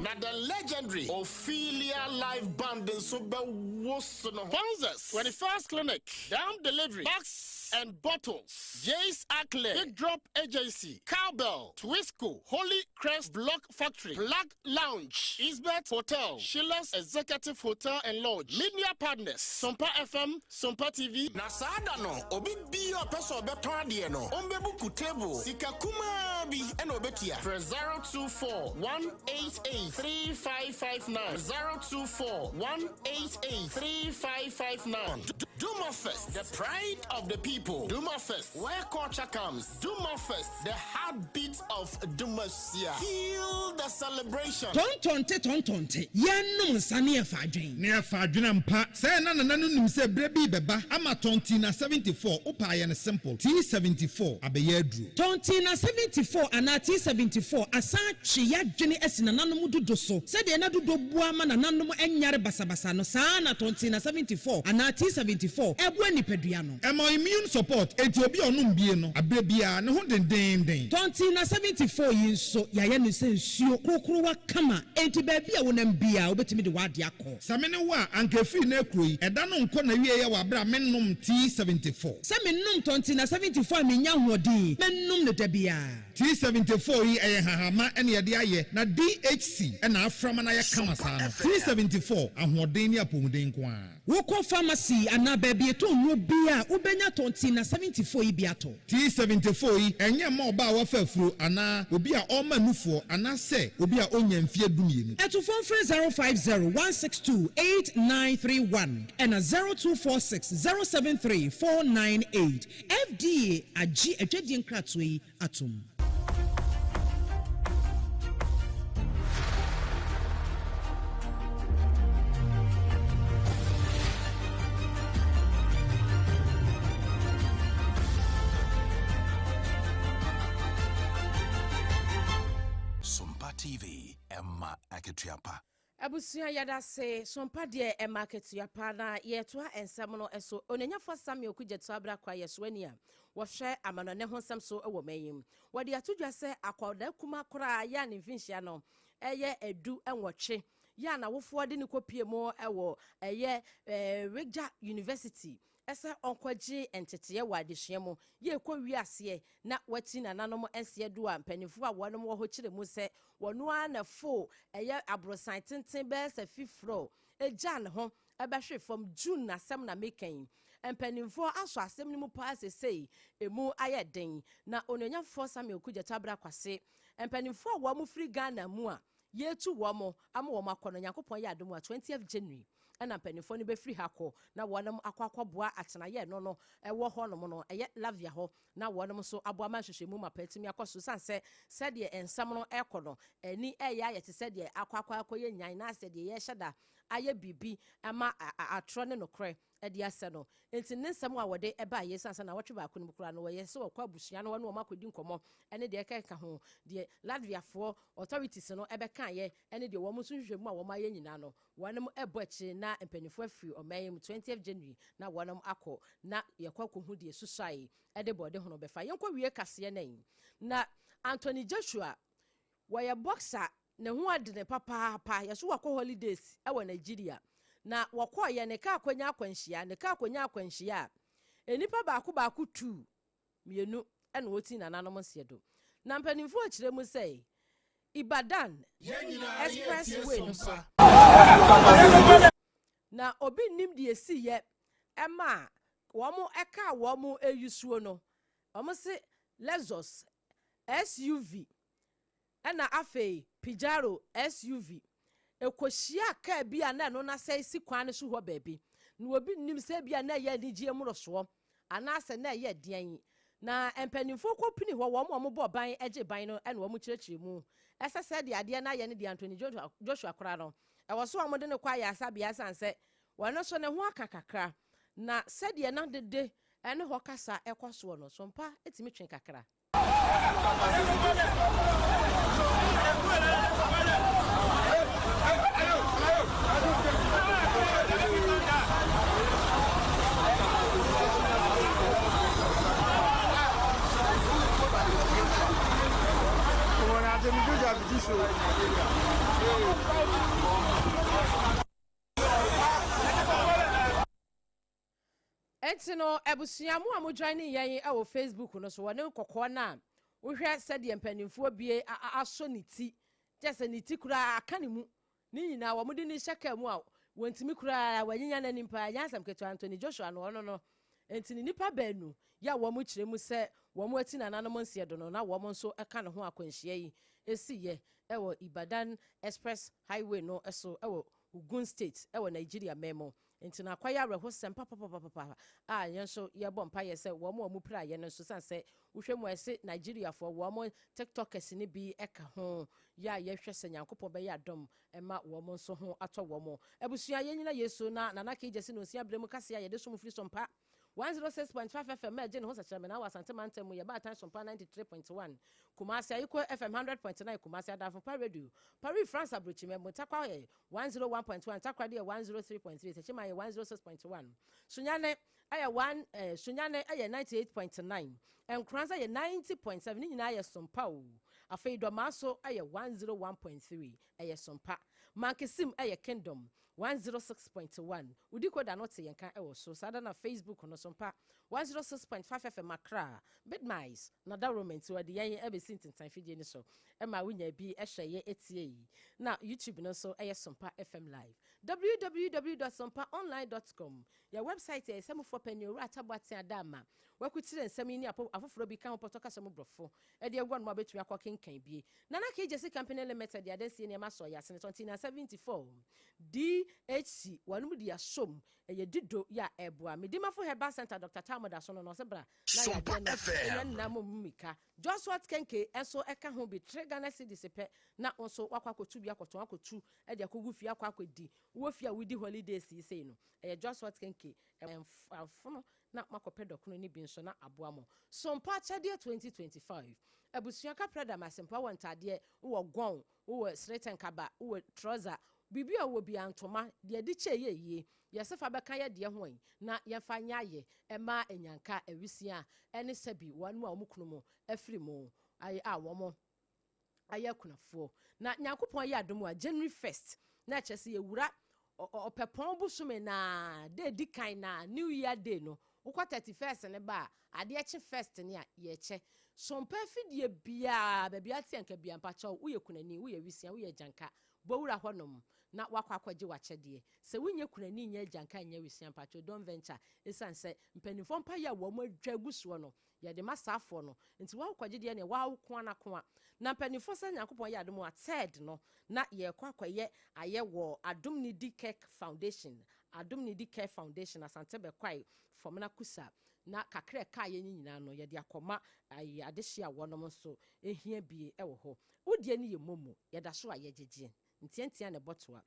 Speaker 7: Na the legend. Secondary. Ophelia Live Band nso bɛwoso no ho. Sponsors, 21st Clinic, Down Delivery, Bags and Bottles, Jace Ackley, Big Drop Agency, Cowbell, Twisco, Holy Crest Block Factory, Plug Lounge, Isbet Hotel, Sheila's Executive Hotel and Lodge, Media Partners, Sompa FM, Sompa TV. Na saa da no, obi biara a ɔpɛ sɛ ɔbɛtɔn adeɛ no, ɔmmɛbuku table. Sika kumaa bi na ɔbɛtua. Frɛ 024 188 3559, 024 188 3559. Duma Fest, the pride of the people. Duma Fest, where culture comes. Duma Fest, the heartbeat of Dumasia. Feel the celebration.
Speaker 9: Tɔntɔnte tɔntɔnte, yɛnnom nsa ne yɛfa adwen.
Speaker 10: Ne yɛfa adwen ampa. Sɛɛ na Nana no nim sɛ berɛ bi rebɛba ama Tɔntina 74, wopɛ a yɛ no simple, T74 abɛyɛ aduro.
Speaker 9: Tɔntina 74 anaa T74 asan atwe y'adwene asi nananom dodo so. Sɛdeɛ na dodo boa ma nananom nyare basabasa no, saa ara na Tɔntina 74 anaa T74 boa nipadua no.
Speaker 10: Ɛma immune support, enti obi a ɔnom bie no, aberɛ biara, ne ho dendeenden.
Speaker 9: Tɔntina 74 yi nso, yɛayɛ no sɛ nsuo korokorowa kama, enti baabi a wonam biara, wobɛtumi de w'adeɛ akɔ.
Speaker 10: Sɛ me ne wo a, anka ɛfiri nnɛ rekuro yi, ɛda no nkɔ n'awieɛ wɔ aberɛ a mennom T74.
Speaker 9: Sɛ menom Tɔntina 74 a mennya ahoɔden, mɛnom no da biara.
Speaker 10: T74 yi ɛyɛ nhahamma na yɛde ayɛ na DHC na afra ma no ayɛ kama saa no. T74, ahoɔden ne apɔmuden nko ara.
Speaker 9: Wokɔ pharmacy anaa baabi yɛtɔn nnuro biara a, wobɛnya Tɔntina 74 yi bi atɔ.
Speaker 10: T74 yi, ɛnyɛ mma ɔbaa a wafa afuro anaa obi a ɔrema nufoɔ anaasɛ obi a ɔnnya mfeɛ dumienu.
Speaker 9: Atufoɔ mfrɛ 050 162 8931 ɛna 0246 073 498. FDA agye adwadie nkratoɔ yi atom.
Speaker 6: Sompa TV, ɛma akatua pa.
Speaker 2: Abusua yɛdase sompa deɛ ɛma akatua pa na yɛtoa nsɛm no so Onuonyafo Samuel Kudjeto Abrakwa yɛ soani a wɔhwɛ amanɔne ho nsɛm so wɔ man yi mu. Wɔde ato dwa sɛ akwadaa kumaa koraa yɛ a ne mfinhyia no yɛ du nwɔtwe yɛ a n'awofoɔ de no kɔpie mu wɔ ɛyɛ Wigya University sɛ ɔnkɔgye nteteɛ wɔ adesua mu yɛ ɛkɔ wie aseɛ na wati nananom nseɛ do a mpanimfoɔ a wɔnom wɔ hɔ kyerɛ mu sɛ wɔno ara na foo ɛyɛ aborosan tenten bɛyɛ sɛ fifrɔ gyaa ne ho bɛhwee fam June asɛm na meka yi Mpanimfoɔ asɔ asɛm no mu paa sesei emu ayɛ den na Onuonyamfoɔ Samuel Kudjato Abra Kwase mpanimfoɔ a wɔn firi Ghana mu a yɛretu wɔn ama wɔn akɔ no Nyankopɔn yɛ adom a 20th January ɛna mpanimfoɔ no bɛfiri ha kɔ na wɔn akɔ akɔboa atenaeɛ no no ɛwɔ hɔnom no ɛyɛ Lavia hɔ na wɔn nso aboa ma nhwehwɛmu mapa atumi akɔ so sane sɛ sɛdeɛ nsɛm no ɛkɔ no ani ɛyɛ ayɛ te sɛ deɛ akɔ akɔ akɔyɛ nyan na asɛ deɛ yɛhyɛ da ayɛ biribi ama atorɔ ne nokorɛ de asɛ no. Enti ne nsɛm a wɔde baeɛ, ɛsiane sɛ nnawɔtwe baako no mu koraa no, wɔyɛ sɛ wɔkɔ abusua no hɔ ne wɔn akɔdi nkɔmmɔ ne deɛ ɛkeka ho, deɛ Latviafoɔ authorities no bɛkaeɛ ne deɛ wɔn nso nhwehwɛmu a wɔayɛ nyinaa no, wɔnom bɔ akyire na mpanimfoɔ afiri ɔman yi mu 20th January na wɔnom akɔ na yɛkɔ akɔhu deɛ susuae de bɔɔde hono bɛfa. Yɛnkɔ wie kaseɛ no yi na Anthony Joshua Wɔyɛ boxer ne ho adene papaapa yɛso wakɔ holidays wɔ Nigeria na wɔkɔɔ yɛ ne car kɔnya akwanhyia ne car kɔnya akwanhyia a nnipa baako baako tuu mmienu ɛna wɔti nananom nseɛ do na mpanimfoɔ kyerɛ mu sɛ Ibadan express way no so na obi nnim deɛ ɛsiiɛ ɛma wɔn ɛkaa wɔn ɛyusuo no wɔn se Lexus SUV ɛna afei Pijaro SUV ɛkɔhyiaa kaa bi a na ɛno no asɛe si kwan no so hɔ baabi. Na obi nnim sɛ ebia na ɛyɛ anigyeɛ mmorosoɔ anaasɛ na ɛyɛ deɛn. Na mpanimfoɔ kɔpini hɔ, wɔn a wɔbɔɔ ban gyee ban no na wɔkyerɛkyerɛɛ mu sɛ sɛdeɛ adeɛ no ayɛ no deɛ Anthony Joshua koraa no, ɛwɔ sɛ wɔde no kɔ ayaresabea ɛsiane sɛ ɔno nso ne ho aka kakra. Na sɛdeɛ na dede ne hɔ kasa kɔ soɔ no, Sompa tumi twe kakra. Enti no abusua mo a mo joine yɛn wɔ Facebook no so wɔ ne kɔkɔɔ no a wohwɛ sɛdeɛ mpanimfoɔ bie asɔ ne ti kyɛ sɛ ne ti koraa aka ne mu ne nyinaa wɔn de ne hyɛ kaa mu a wɔntumi koraa wɔanyinya n'anim paa ɛnyɛ asɛm ketewa Anthony Joshua no ɔno no enti ne nipa baanu yɛ a wɔn kyerɛ mu sɛ wɔn ati nananom nseɛ do no na wɔn nso ka ne ho akwanhyia yi ɛsiiɛ wɔ Ibadan Express Highway no so wɔ Ogun State wɔ Nigeria man mu. Enti no akɔyɛ awerɛhosɛm papapapapa a yɛn nso yɛbɔ mpaeɛ sɛ wɔn a wɔpiraeɛ no nso sane sɛ wohwɛ mu a ɛse Nigeriafoɔ wɔn tiktokers no bi ka ho yɛ a yɛhwɛ sɛ Nyankopɔn bɛyɛ adom ma wɔn nso ho atɔ wɔn. Abusua yɛnyina Yesu na Nana Kay Gyasi no nsia berɛ mu kaseɛ a yɛde som firi Sompa 106.5 FM a ɛgye ne ho sɛkyerɛmena wɔ Asante mantam mu yɛ Baatan Sompa 93.1 Kumasi Ayiko FM 100.9 Kumasi Adamfopa Radio Paris France Aburokyimɛ mu Tarkwa yɛ 101.1 Takoradi yɛ 103.3 Techiman yɛ 106.1 Sunyani yɛ 1 eh, Sunyani yɛ 98.9 Nkoranza yɛ 90.7 ne nyinaa yɛ Sompa o Afei Dɔmaa nso yɛ 101.3 ɛyɛ Sompa Mankesim yɛ Kingdom 106.1 Wo decoder no te yɛn ka wɔ so saa da na Facebook no Sompa 106.5 FM Accra Bidmice na dawuroma nti wɔde yɛn abɛsi ntentan fidie no so ma wonya bi hwɛ yɛ tie yi na YouTube no nso yɛ Sompa FM Live. Www dot sompaonline dot com yɛ wɛbsaet a ɛsɛ mufoɔ panin Owura Atta Boateng Adama wakutire nsɛm yi ne afoforɔ bi ka ho pɔtɔ kasa mu borɔfo de agu anom a wobɛtumi akɔ kenkan bi. Nana K. Gyasi Company Limited de adansie nneɛma sɔɔ yɛ asene tɔnte 74 DHC wɔnom de asom ɛyɛ dido yɛ a ɛboa. Medimafo Herbal Center Dr. Talmud Asono na ɔse bra na
Speaker 6: Sompa
Speaker 2: yadeɛ no
Speaker 6: FM.
Speaker 2: ɛnya nna mo mmirika. Joshua Kenke nso ka ho bi, tre Ghana cedis pɛ na wo nso woakɔ akɔtu bi akɔtɔn akɔtu de akɔgu fie akɔ akɔdi. Wowɔ fie a wodi holidays yi sei no, ɛyɛ Joshua Kenke mfono na moakɔpɛ dɔkono no bi nso na aboa mo. Sompa Akyɛdeɛ 2025 Abusua Kaprɛ da Masempa wɔ ntaadeɛ, wowɔ gɔn, wowɔ sreten kaba, wowɔ trɔsa, biribi a wowɔ biara ntoma, deɛ ɛde kyɛ yɛ yie. Yɛse fa bɛka yɛ deɛ ho ɛ na yɛmfa nyɛ ayɛ ɛma anyanka, awisia ɛne sɛbi wɔn a wɔn kunu mo afiri mu ayɛ a wɔn ayɛ akunafoɔ. Na Nyankopɔn yɛ adom a January 1st na ɛkyerɛ sɛ yɛwura Ɔpɛpɔn bosome na da edi kan na New Year day no wokɔ 31st no ba a adeɛ kye first ne a yɛkyɛ. Sompa afidie biara baabi ate anka biara mpakyɛw woyɛ kunani woyɛ awisia woyɛ agyanka bɔ wura hɔ nom na wakɔ akɔgye wakyɛdeɛ. Sɛ wonyɛ kunani nyɛ agyanka nyɛ awisia mpakyɛw don't venture esiane sɛ mpaninfoɔ mpaeɛ a wɔn adwa agu soɔ no yɛde ma saafoɔ no nti woakɔgye deɛ neɛ woa wo koa no akoa na mpaninfoɔ sɛ Nyankopɔn yɛ adom a third no na yɛrekɔ akɔyɛ ayɛ wɔ Adom Nidi Kirk Foundation Adom Nidi Care Foundation Asante Bɛkwae Fɔmena Kusa na kakra ɛkaa yɛn nyinaa no yɛde akɔma ayi adehye a wɔnom nso hia bie wɔ hɔ wo deɛ no yɛ momo yɛda so a yɛgyegye ntiantia na ɛbɔtoa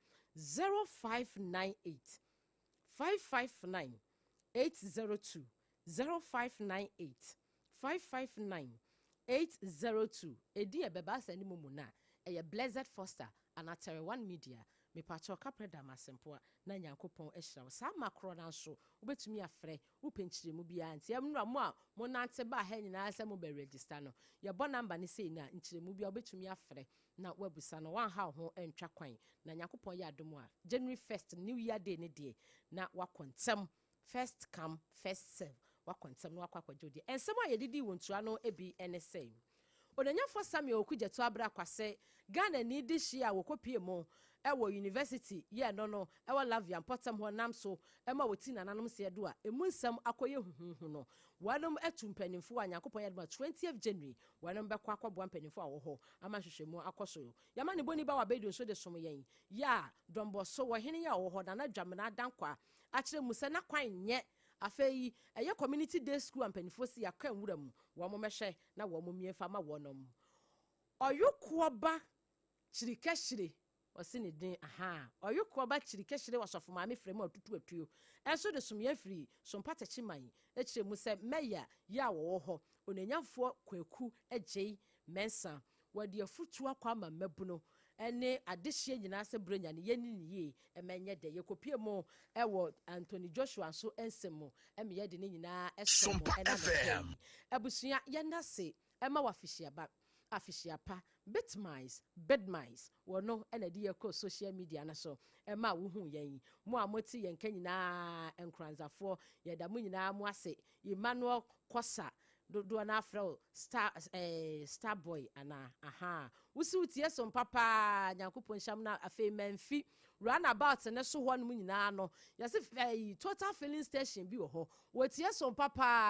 Speaker 2: 0598 559 802 0598 559 802 Edin a ɛbɛba asa ne momo no a ɛyɛ Blessed Foster anaa Terry One Media. Mepakyɛw kaprɛ da m'asempoa na Nyankopɔn ahyira wo. Saa ma korɔ no ara nso wobɛtumi afrɛ wopɛ nkyerɛmu biara nti ɛnora mo a monante baa ha nyinaa sɛ mobɛ register no yɛbɔ number no sei no a nkyerɛmu biara wobɛtumi afrɛ na woabusa no woanha wo ho antwa kwan na Nyankopɔn yɛ adom a January 1st New Year Day no deɛ na woakɔ ntɛm First come, first serve, Woakɔ ntɛm na woakɔ akɔgye wo deɛ. Nsɛm a yɛdidii wɔ ntua no bi ne sɛ, Onanyamfoɔ Samuel Okudzeto Abrah Kwase, Ghanani dehyeɛ a wɔkɔpue mu wɔ University yɛɛ no no wɔ Lavia mpɔtam hɔ nam so ma wɔtii nananom seɛ do a ɛmu nsɛm akɔyɛ huhuuhu no. Wɔnom atu mpaninfoɔ a Nyankopɔn yɛ adom a 20th January wɔnom bɛkɔ akɔboa mpaninfoɔ a wɔwɔ hɔ ama nhwehwɛmu akɔ so. Yɛama ne bɔni Bawa Baidu nso de som yɛn yɛ a Dɔmbɔ so wɔ hene yɛ a ɔwɔ hɔ Nana Dwamena Dankwa akyerɛ mu sɛ n'akwan nyɛ afei ɛyɛ community day school a mpanimfoɔ si aka nwura mu wɔn mmɛhwɛ na wɔn mmie mfa ma wɔnom. Ɔyokoɔ ba Kyirikɛhyire, ɔse ne din ahaa, Ɔyokoɔ ba Kyirikɛhyire Ɔsɔfo Maame frɛ mu a ɔtutu atuo nso de som yɛn firi Sompa Takyiman kyerɛ mu sɛ Mɛya yi a wɔwɔ hɔ Onuonyamfoɔ Kwaku Agyei Mensah Wɔde afutuo akɔ ama mmabunu ne adehyeɛ nyinaa sɛ Buronya no yɛnni no yie ma ɛnyɛ dɛ. Yɛkɔpue mu wɔ Anthony Joshua nso nsɛm mu ma yɛde ne nyinaa som mo
Speaker 6: Sompa
Speaker 2: ɛna anɔpa
Speaker 6: FM.
Speaker 2: yi. Abusua yɛnna ase ma wo afehyiaba. Afehyia pa. Bitmice, Bidmice, wɔno na ɛde yɛ kɔ social media no so ɛma wohu yɛn yi. Mo a mote yɛn nka nyinaa, Nkoranzafoɔ, yɛda mo nyinaa mo ase. Emmanuel Kosa, dodoɔ no afrɛ wo star, star boy anaa? Ahaa. Wosi wotie so mpa paa, Nyankopɔn nhyira mo. Na afei Mamfi roundabout ne so hɔ nom nyinaa no, yɛse total filling station bi wɔ hɔ. Wɔtie so mpa paa.